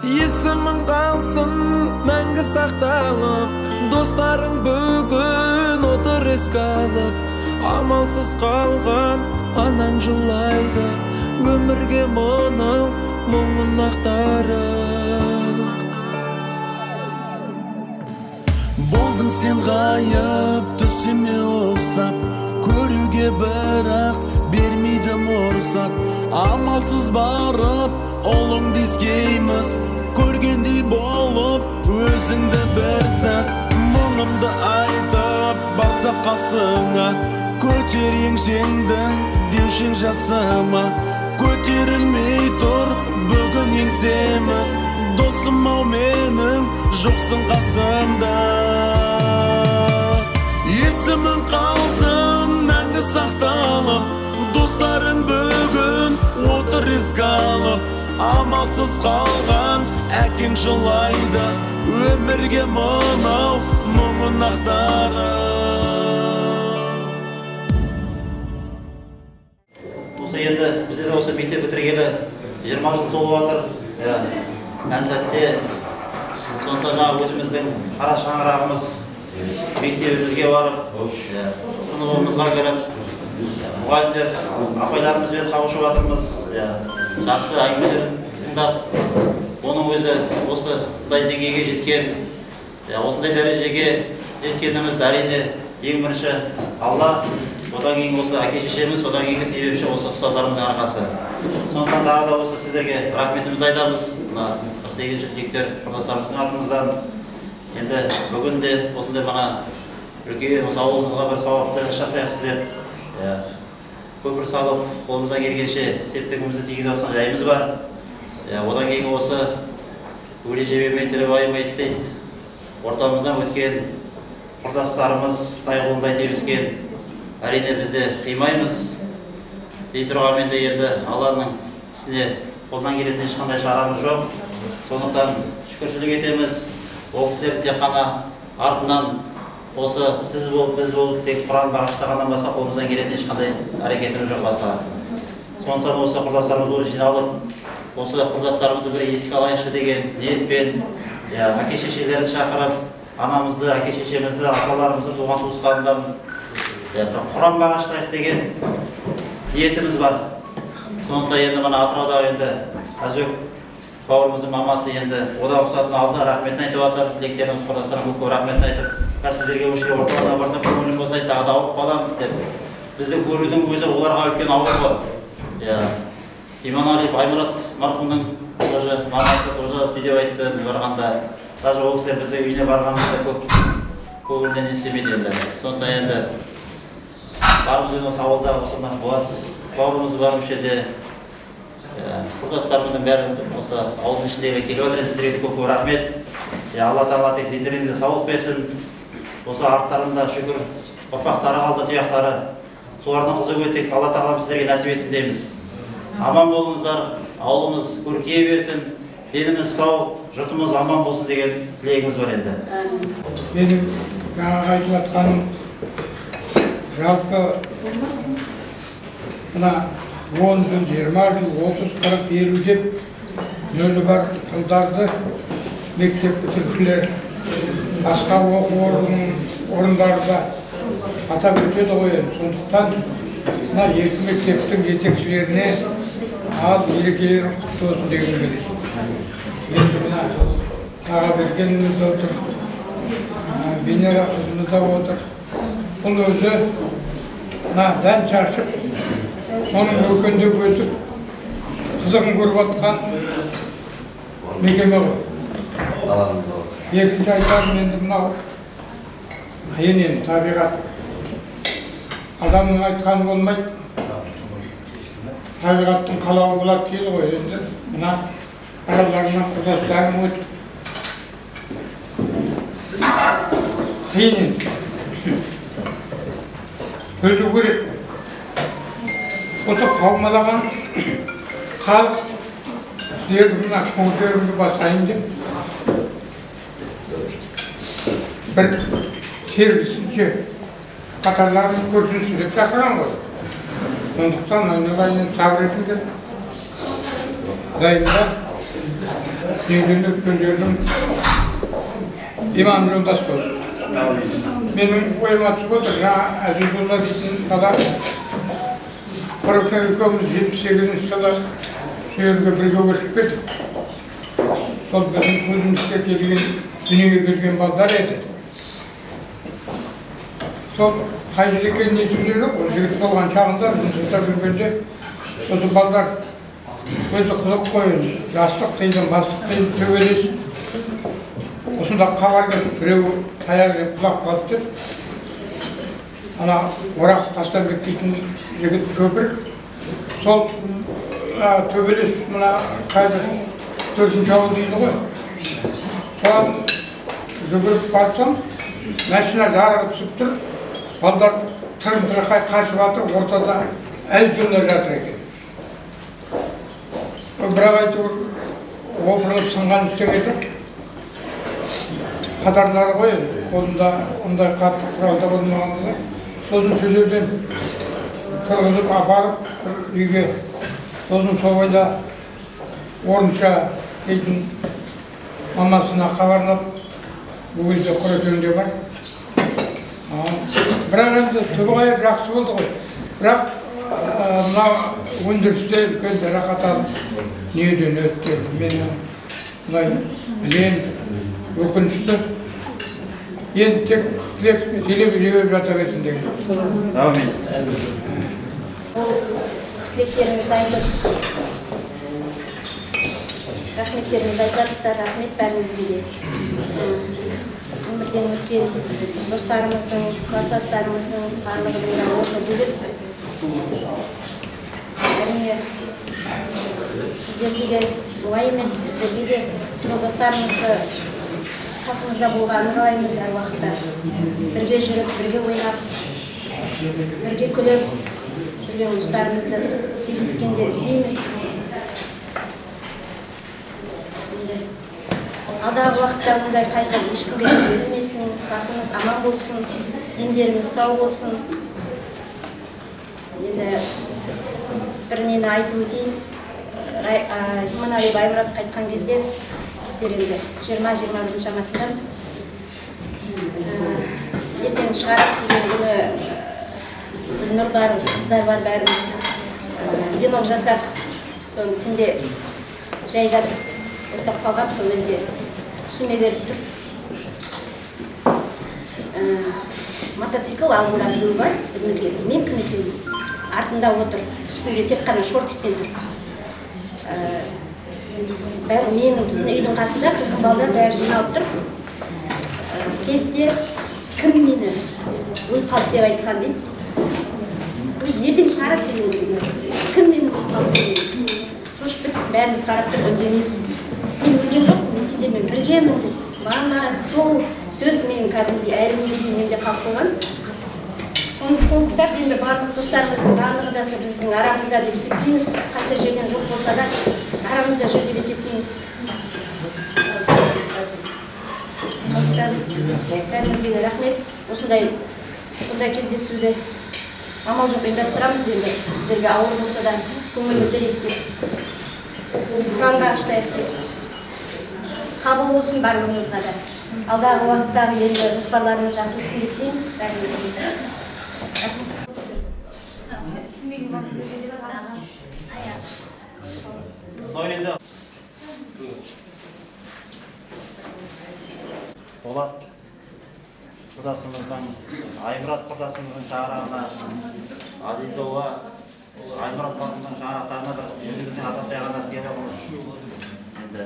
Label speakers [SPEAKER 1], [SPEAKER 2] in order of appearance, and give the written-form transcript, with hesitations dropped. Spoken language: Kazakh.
[SPEAKER 1] Есімің қалсын мәңгі сақталып, достарың бүгін отыр еске алып. Амалсыз қалған анаң жылайды, өмірге мынау мұңын ақтарып.
[SPEAKER 2] Болдың сен ғайып түсіме ұқсап, көруге бірақ бермейді мұрсат. Амалсыз барып ұлыңды иіскейміз, көргендей болып өзіңді бір сәт. Мұңымды айтып барса қасыңа, көтер еңсеңді деушің жасыма. Көтерілмей тұр бүгін еңсеміз, досым ау менің жоқсың қасымда. Есімің қалсын мәңгі сақталып, достарың бүгін отыр еске алып. Амалсыз қалған әкең жылайды, өмірге мынау мұңын ақтарып.
[SPEAKER 3] Осы енді бізде де осы мектеп бітіргелі 20 жыл толып жатыр. Ән сәтте сондықтан жаңа өзіміздің қара шаңырағымыз мектебімізге барып, сыныбымызға кіріп, мұғалімдер апайларымызбен қауышып жатырмыз. Жақсы әңгімелер тыңдап, оның өзі осындай деңгейге жеткен, осындай дәрежеге жеткеніміз әрине ең бірінші Алла, одан кейін осы әке шешеміз, одан кейінгі себепші осы ұстаздарымыздың арқасы. Сондықтан тағы да осы сіздерге рахметімізді айтамыз, мына 48-ші түлектер құрдастарымыздың атымыздан. Енді бүгін де осындай мына үлкен осы ауылымызға бір сауапты іс жасайық деп, көпір салып қолымыздан келгенше септігімізді тигізіп жатқан жайымыз бар. Одан кейін осы өле жебемей тірі байымайды дейді, ортамыздан өткен құрдастарымыз тай құлындай тебіскен, әрине біз де қимаймыз дей тұрғанмен де енді Алланың ісіне қолдан келетін ешқандай шарамыз жоқ. Сондықтан шүкіршілік етеміз. Ол кісілер тек қана артынан осы сіз болып, біз болып тек Құран бағыштағаннан басқа қолымыздан келетін ешқандай әрекетіміз жоқ басқа. Сондықтан осы құрдастарымыз болып жиналып, осы құрдастарымызды бір еске алайықшы деген ниетпен, әке шешелерін шақырып, анамызды, әке шешемізді, апаларымызды, туған туысқандарын, бір Құран бағыштайық деген ниетіміз бар. Сондықтан енді мына Атырауда енді Әзөк бауырымыздың мамасы енді ода рұқсатын алды, рахметін айтып жатыр. Тілектеріміз құрдастарына көп көп рахметін айтып, қазір сіздерге осы жерге орталығына барсам көңілім босайды, тағы да ауырып қаламын деп. Бізді көрудің өзі оларға үлкен ауыр ғой. Иманалиев Аймұрат марқұмның тоже мамасы тоже сөйтіп айтты біз барғанда. Даже ол кісілер біздің үйіне барғанымызда көп көңілінен естімейді енді. Сондықтан енді барымыз енді осы ауылда осы мына Болат бауырымыз бар осы жерде. Құрдастарымыздың бәрі осы ауылдың ішіндегі келіп жатыр. Енді сіздерге де көп көп рахмет. Алла тағала тек дендеріңізге саулық берсін. Осы арттарында шүкір ұрпақтары қалды, тұяқтары. Солардың қызығы өтек Алла тағалам сіздерге нәсіп етсін дейміз. Аман болыңыздар, ауылымыз көркейе берсін, деніміз сау, жұртымыз аман болсын деген тілегіміз бар енді.
[SPEAKER 4] Менің жаңағы айтып жатқаным жалпы мына 10 жыл, 20 жыл, 30, 40, 50 деп нөлі бар жылдарды мектеп бітірушілер басқа оқу орындарында атап өтеді ғой енді. Сондықтан мына екі мектептің жетекшілеріне ал мерекелері құтты болсын дегім келеді. Енді мына Тағабергеніміз де отыр, Венера қызымыз да отыр. Бұл өзі мына дән шашып, соның өркендеп өсіп, қызығын көріп жатқан мекеме ғой. Екінші айтарым енді мынау қиын енді табиғат. Адамның айтқаны болмайды, табиғаттың қалауы болады дейді ғой. Енді мына араларынан құрдастарым өтіп қиын енді. Төзу керек. Осы қаумалаған халық сіздерді мына көңілдеріңді басайын деп бір сергісінше қатарларын көрсінші деп шақырған ғой. Сондықтан айналайын сабыр етіңдер. Дайында Дүниеден өткендердің иман жолдас болсын. Менің ойыма түсіп отыр, жаңа Әзизолла дейтін бала Құрекең екеуміз 78 жылы сол жерге бірге көшіп кеттік. Сол біздің көзімізге келген, дүниеге келген балдар еді. Сол қай жер екенін есімде жоқ, ол жігіт болған шағында, жұмыста жүргенде осы балдар өзі қызық қой, жастық қиын, бастық қиын, төбелес. Осында хабар келіп, біреу таяқ жеп құлап қалды деп, ана Орақ Тастанбек дейтін жігіт шөпір, сол төбелес мына қазір 4-ші ауыл дейді ғой, соған жүгіріп барсам, машина жарығы түсіп тұр, балдар тырым-тырақай қашып жатыр, ортада Әзизолла жатыр екен. Бірақ әйтеуір опырылып сынған ештеңе жоқ. Қатарлары ғой енді, қолында ондай қатты құралда болмағанда. Сосын сол жерден тұрғызып апарып бір үйге, сосын сол бойда Орынша дейтін мамасына хабарлап, бұл кезде Құрекеңде бар. Бірақ енді түбі жақсы болды ғой. Бірақ мына өндірісте үлкен жарақат алып дүниеден өтті. Мен былай білемін, өкінішті. Енді тек тілек елеп жебеп жата берсін деген.
[SPEAKER 3] Әумин.
[SPEAKER 5] Ол тілектеріңізді айтып, рахметтеріңізді айтасыздар, рахмет бәріңізге де. Өмірден өткен достарымыздың, кластастарымыздың барлығының да орны бөлек. Әрине, сіздерге де оңай емес, біздерге де сол достарымызды қасымызда болғанын қалаймыз әр уақытта. Бірге жүріп, бірге ойнап, бірге күліп жүрген достарымызды кездескенде іздейміз. Енді алдағы уақытта ондай қайғы ешкімге берілмесін, басымыз аман болсын, дендеріміз сау болсын. Енді бір нені айтып өтейін, Иманәли Баймұрат қайтқан кезде біздер енді 20-21 шамасындамыз. Ертең шығарады деген күні Гүлнұр бар, қыздар бар, бәріміз венок жасап, соны түнде жай жатып ұйықтап қалғам, сол кезде түсіме келіп тұр. Мотоцикл алдында біреу бар, білмеймін, білмеймін кім екенін, артында отыр, үстінде тек қана шортикпен тұр. Бәрі менің біздің үйдің қасында қиқым балдар бәрі жиналып тұр. Келді де, кім мені өліп қалды деп айтқан дейді. Өзі ертең шығарады деген күні. Кім мені өліп қалды деген. Шошып кеттік, бәріміз қарап тұрып үндемейміз. Мен өлген жоқпын, мен сендермен біргемін деп. Маған қарап сол сөз менің кәдімгідей әлі күнге дейін менде қалып қойған. Сол ұқсап енді барлық достарымыздың барлығы да сол біздің арамызда деп есептейміз. Қанша жерден жоқ болса да арамызда жүр деп есептейміз. Сондықтан бәріңізге де рахмет. Осындай бұндай кездесуді амал жоқ ұйымдастырамыз енді. Сіздерге ауыр болса да көңіл білдірейік деп, Құран бағыштайық деп. Қабыл болсын барлығыңызға да. Алдағы уақыттағы енді жоспарларыңыз жақсы өтсін деп тілеймін бәріңізге.
[SPEAKER 3] Мынау енді Болат құрдасымыздың, Аймұрат құрдасымыздың шаңырағына, Әзизолла Аймұрат құрдасымыздың шаңырақтарына бір өзіміздің атастай ғана сыйға. Енді